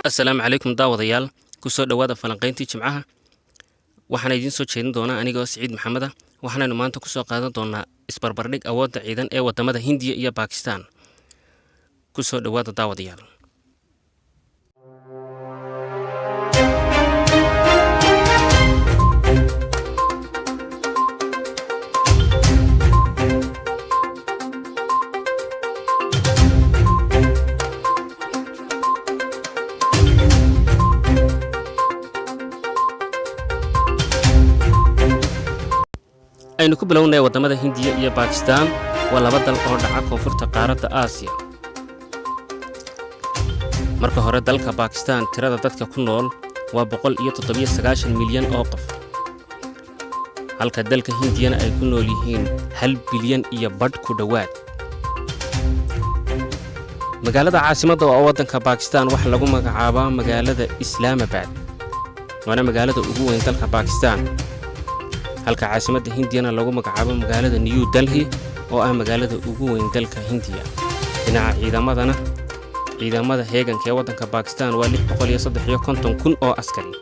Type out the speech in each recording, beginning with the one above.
Assalaamu calaykum daawadayaal, kusoo dhowaada falanqayntii Jimcaha. Waxaana idiin soo jeedin doonaa anigoo Siciid Maxameda. Waxaanaynu maanta kusoo qaadan doonaa isbarbardhig awoodda ciidan ee wadamada Hindiya iyo Bakistan. Kusoo dhowaada, daawadayaal. Aynu ku bilownay waddamada Hindiya iyo Bakistan. Waa laba dal oo dhaca koonfurta qaaradda Aasiya. Marka hore, dalka Bakistan tirada dadka ku nool waa 197 milyan oo qof, halka dalka Hindiyana ay ku nool yihiin 1.5 bilyan ku dhowaad. Magaalada caasimadda oo waddanka Bakistan waxaa lagu magacaabaa magaalada Islaamabad, waana magaalada ugu weyn dalka Bakistan, halka caasimadda Hindiyana lagu magacaabo magaalada New Delhi, oo ah magaalada ugu weyn dalka Hindiya. Dhinaca ciidamadana, ciidamada heeganka ee waddanka Bakistan waa 653,000 oo askari,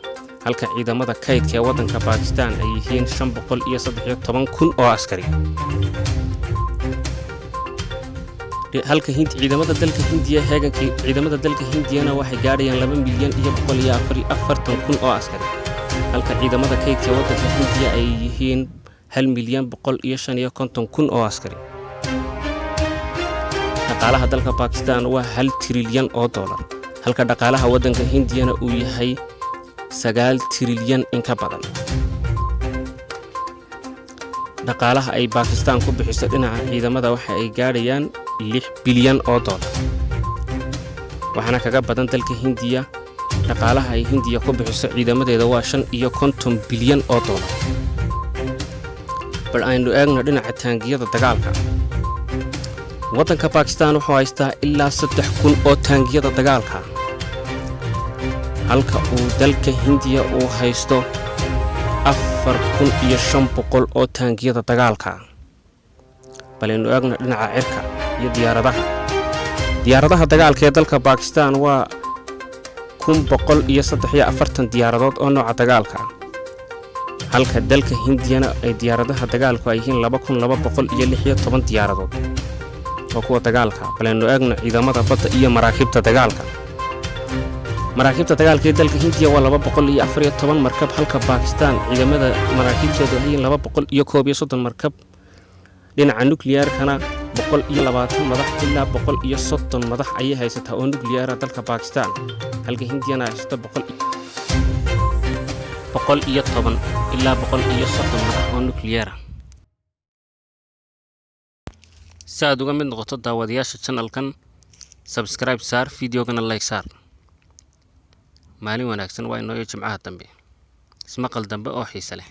halka ciidamada kaydka ee waddanka Bakistan ay yihiin 513,000 oo askari. Halka ciidamada dalka Hindiya, heeganka ciidamada dalka Hindiyana waxay gaadhayaan 2,144,000 oo askari, halka ciidamada kaydka ee waddanka Hindiya ay yihiin 1,155,000 oo askari. Dhaqaalaha dalka Bakistan waa 1 trilyan oo dollar, halka dhaqaalaha waddanka Hindiyana uu yahay 9 trilyan in ka badan. Dhaqaalaha ay Bakistan ku bixiso dhinaca ciidamada waxa ay gaadhayaan 6 bilyan oo dollar, waxaana kaga badan dalka Hindiya. Dhaqaalaha ay Hindiya ku bixiso ciidamadeeda waa 55 bilyan oo dollar. Bal aynu eegno dhinaca taangiyada dagaalka. Waddanka Bakistan wuxuu haystaa ilaa 3000 oo taangiyada dagaalka, halka uu dalka Hindiya uu haysto 4500 oo taangiyada dagaalka. Balaynu eegno dhinaca cirka iyo diyaaradaha. Diyaaradaha dagaalka ee dalka Bakistan waa 1143 diyaaradood oo nooca dagaalka, halka dalka Hindiyana ay diyaaradaha dagaalku ay yihiin 2216 diyaaradood oo kuwa dagaalka. Balaynu eegno ciidamada badda iyo maraakiibta dagaalka. Maraakiibta dagaalka ee dalka Hindiya waa 214 markab, halka Bakistan ciidamada maraakiibteedu ay yihiin 231 markab. Dhinaca nukliyeerkana, 120 madax ilaa 130 madax ayay haysataa oo nukliyeera dalka Bakistan, halka Hindiyana ay haysato 110 ilaa 130 madax oo nukliyeera. Si aad uga mid noqoto daawadayaasha channelkan, subscribe saar, videogana like saar. Maalin wanaagsan. Waa inooyo Jimcaha dambe, ismaqal dambe oo xiise leh.